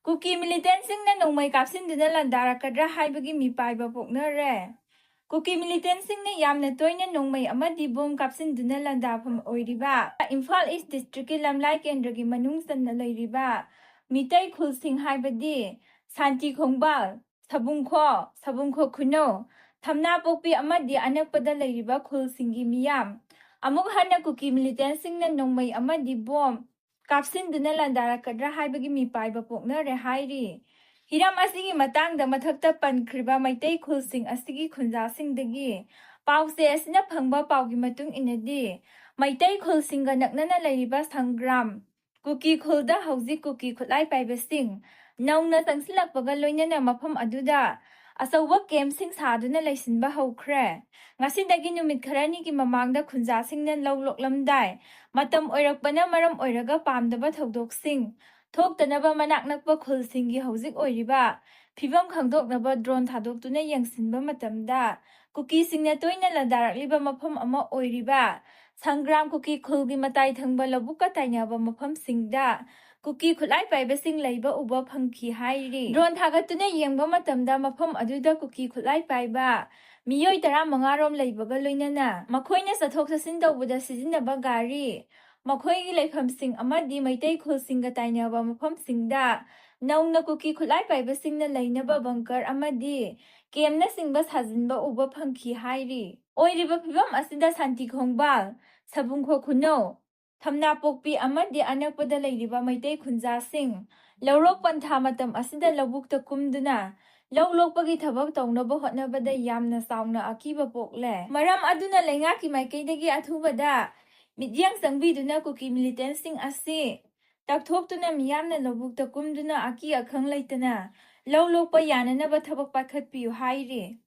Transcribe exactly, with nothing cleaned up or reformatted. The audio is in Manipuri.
ꯀꯨꯀꯤ ꯃꯤꯂꯤꯇꯦꯟꯁꯤꯡꯅ ꯅꯣꯡꯃꯩ ꯀꯥꯞꯁꯤꯟꯗꯨꯅ ꯂꯥꯟꯗꯥꯔꯛꯀꯗ꯭ꯔꯥ ꯍꯥꯏꯕꯒꯤ ꯃꯤꯄꯥꯏꯕ ꯄꯣꯛꯅꯔꯦ꯫ ꯀꯨꯀꯤ ꯃꯤꯂꯤꯇꯦꯟꯁꯤꯡꯅ ꯌꯥꯝꯅ ꯇꯣꯏꯅ ꯅꯣꯡꯃꯩ ꯑꯃꯗꯤ ꯕꯣꯝ ꯀꯥꯞꯁꯤꯟꯗꯨꯅ ꯂꯥꯟꯗꯥꯐꯝ ꯑꯣꯏꯔꯤꯕ ꯏꯝꯐꯥꯜ ꯏꯁ ꯗꯤꯁꯇ꯭ꯔꯤꯛꯀꯤ ꯂꯝꯂꯥꯏ ꯀꯦꯟꯗ꯭ꯔꯒꯤ ꯃꯅꯨꯡ ꯆꯟꯅ ꯂꯩꯔꯤꯕ ꯃꯤꯇꯩ ꯈꯨꯜꯁꯤꯡ ꯍꯥꯏꯕꯗꯤ ꯁꯥꯟꯇꯤ ꯈꯣꯡꯕꯥꯜ, ꯁꯕꯨꯡꯈꯣ, ꯁꯕꯨꯡꯈꯣ ꯈꯨꯅꯧ, ꯊꯝꯅꯥꯄꯣꯛꯄꯤ ꯑꯃꯗꯤ ꯑꯅꯛꯄꯗ ꯂꯩꯔꯤꯕ ꯈꯨꯜꯁꯤꯡꯒꯤ ꯃꯤꯌꯥꯝ ꯑꯃꯨꯛ ꯍꯟꯅ ꯀꯨꯀꯤ ꯃꯤꯂꯤꯇꯦꯟꯁꯤꯡꯅ ꯅꯣꯡꯃꯩ ꯑꯃꯗꯤ ꯕꯣꯝ ꯀꯥꯞꯁꯤꯟꯗꯨꯅ ꯂꯥꯟꯗꯥꯔꯛꯀꯗ꯭ꯔꯥ ꯍꯥꯏꯕꯒꯤ ꯃꯤꯄꯥꯏꯕ ꯄꯣꯛꯅꯔꯦ ꯍꯥꯏꯔꯤ꯫ ꯍꯤꯔꯝ ꯑꯁꯤꯒꯤ ꯃꯇꯥꯡꯗ ꯃꯊꯛꯇ ꯄꯟꯈ꯭ꯔꯤꯕ ꯃꯩꯇꯩ ꯈꯨꯜꯁꯤꯡ ꯑꯁꯤꯒꯤ ꯈꯨꯟꯖꯥꯁꯤꯡꯗꯒꯤ ꯄꯥꯎꯆꯦ ꯑꯁꯤꯅ ꯐꯪꯕ ꯄꯥꯎꯒꯤ ꯃꯇꯨꯡ ꯏꯟꯅꯗꯤ, ꯃꯩꯇꯩ ꯈꯨꯜꯁꯤꯡꯒ ꯅꯛꯅꯅ ꯂꯩꯔꯤꯕ ꯁꯪꯒ꯭ꯔꯥꯝ ꯀꯨꯀꯤ ꯈꯨꯜꯗ ꯍꯧꯖꯤꯛ ꯀꯨꯀꯤ ꯈꯨꯠꯂꯥꯏ ꯄꯥꯏꯕꯁꯤꯡ ꯅꯧꯅ ꯆꯪꯁꯤꯜꯂꯛꯄꯒ ꯂꯣꯏꯅꯅ ꯃꯐꯝ ꯑꯗꯨꯗ ꯑꯆꯧꯕ ꯀꯦꯝꯞꯁꯤꯡ ꯁꯥꯗꯨꯅ ꯂꯩꯁꯤꯟꯕ ꯍꯧꯈ꯭ꯔꯦ꯫ ꯉꯁꯤꯗꯒꯤ ꯅꯨꯃꯤꯠ ꯈꯔꯅꯤꯒꯤ ꯃꯃꯥꯡꯗ ꯈꯨꯟꯖꯥꯁꯤꯡꯅ ꯂꯧ ꯂꯣꯛꯂꯝꯗꯥꯏ ꯃꯇꯝ ꯑꯣꯏꯔꯛꯄꯅ ꯃꯔꯝ ꯑꯣꯏꯔꯒ ꯄꯥꯝꯗꯕ ꯊꯧꯗꯣꯛꯁꯤꯡ ꯊꯣꯛꯇꯅꯕ ꯃꯅꯥꯛ ꯅꯛꯄ ꯈꯨꯜꯁꯤꯡꯒꯤ ꯍꯧꯖꯤꯛ ꯑꯣꯏꯔꯤꯕ ꯐꯤꯕꯝ ꯈꯪꯗꯣꯛꯅꯕ ꯗ꯭ꯔꯣꯟ ꯊꯥꯗꯣꯛꯇꯨꯅ ꯌꯦꯡꯁꯤꯟꯕ ꯃꯇꯝꯗ, ꯀꯨꯀꯤꯁꯤꯡꯅ ꯇꯣꯏꯅ ꯂꯥꯟꯗꯥꯔꯛꯂꯤꯕ ꯃꯐꯝ ꯑꯃ ꯑꯣꯏꯔꯤꯕ ꯁꯪꯒ꯭ꯔꯥꯝ ꯀꯨꯀꯤ ꯈꯨꯜꯒꯤ ꯃꯇꯥꯏ ꯊꯪꯕ ꯂꯧꯕꯨꯛꯀ ꯇꯥꯏꯅꯕ ꯃꯐꯝꯁꯤꯡꯗ ꯀꯨꯀꯤ ꯈꯨꯠꯂꯥꯏ ꯄꯥꯏꯕꯁꯤꯡ ꯂꯩꯕ ꯎꯕ ꯐꯪꯈꯤ ꯍꯥꯏꯔꯤ꯫ ꯗ꯭ꯔꯣꯟ ꯊꯥꯒꯠꯇꯨꯅ ꯌꯦꯡꯕ ꯃꯇꯝꯗ ꯃꯐꯝ ꯑꯗꯨꯗ ꯀꯨꯀꯤ ꯈꯨꯠꯂꯥꯏ ꯄꯥꯏꯕ ꯃꯤꯑꯣꯏ ꯇꯔꯥꯃꯉꯥ ꯔꯣꯝ ꯂꯩꯕꯒ ꯂꯣꯏꯅꯅ ꯃꯈꯣꯏꯅ ꯆꯠꯊꯣꯛ ꯆꯠꯁꯤꯟ ꯇꯧꯕꯗ ꯁꯤꯖꯤꯟꯅꯕ ꯒꯥꯔꯤ, ꯃꯈꯣꯏꯒꯤ ꯂꯩꯐꯝꯁꯤꯡ ꯑꯃꯗꯤ ꯃꯩꯇꯩ ꯈꯨꯜꯁꯤꯡꯒ ꯇꯥꯏꯅꯕ ꯃꯐꯝꯁꯤꯡꯗ ꯅꯧꯅ ꯀꯨꯀꯤ ꯈꯨꯠꯂꯥꯏ ꯄꯥꯏꯕꯁꯤꯡꯅ ꯂꯩꯅꯕ ꯕꯪꯀꯔ ꯑꯃꯗꯤ ꯀꯦꯝꯅꯆꯤꯡꯕ ꯁꯥꯖꯤꯟꯕ ꯎꯕ ꯐꯪꯈꯤ ꯍꯥꯏꯔꯤ꯫ ꯑꯣꯏꯔꯤꯕ ꯐꯤꯕꯝ ꯑꯁꯤꯗ ꯁꯥꯟꯇꯤ ꯈꯣꯡꯕꯥꯜ, ꯁꯕꯨꯡꯈꯣ ꯈꯨꯅꯧ, ꯊꯝꯅꯥꯄꯣꯛꯄꯤ ꯑꯃꯗꯤ ꯑꯅꯛꯄꯗ ꯂꯩꯔꯤꯕ ꯃꯩꯇꯩ ꯈꯨꯟꯖꯥꯁꯤꯡ ꯂꯧꯔꯣꯛ ꯄꯟꯊꯥ ꯃꯇꯝ ꯑꯁꯤꯗ ꯂꯧꯕꯨꯛꯇ ꯀꯨꯝꯗꯨꯅ ꯂꯧ ꯂꯣꯛꯄꯒꯤ ꯊꯕꯛ ꯇꯧꯅꯕ ꯍꯣꯠꯅꯕꯗ ꯌꯥꯝꯅ ꯆꯥꯎꯅ ꯑꯀꯤꯕ ꯄꯣꯛꯂꯦ꯫ ꯃꯔꯝ ꯑꯗꯨꯅ ꯂꯩꯉꯥꯛꯀꯤ ꯃꯥꯏꯀꯩꯗꯒꯤ ꯑꯊꯨꯕꯗ ꯃꯤꯠꯌꯦꯡ ꯆꯪꯕꯤꯗꯨꯅ ꯀꯨꯀꯤ ꯃꯤꯂꯤꯇꯦꯟꯁꯤꯡ ꯑꯁꯤ ꯇꯛꯊꯣꯛꯇꯨꯅ ꯃꯤꯌꯥꯝꯅ ꯂꯧꯕꯨꯛꯇ ꯀꯨꯝꯗꯨꯅ ꯑꯀꯤ ꯑꯈꯪ ꯂꯩꯇꯅ ꯂꯧ ꯂꯣꯛꯄ ꯌꯥꯅꯅꯕ ꯊꯕꯛ ꯄꯥꯏꯈꯠꯄꯤꯌꯨ ꯍꯥꯏꯔꯤ꯫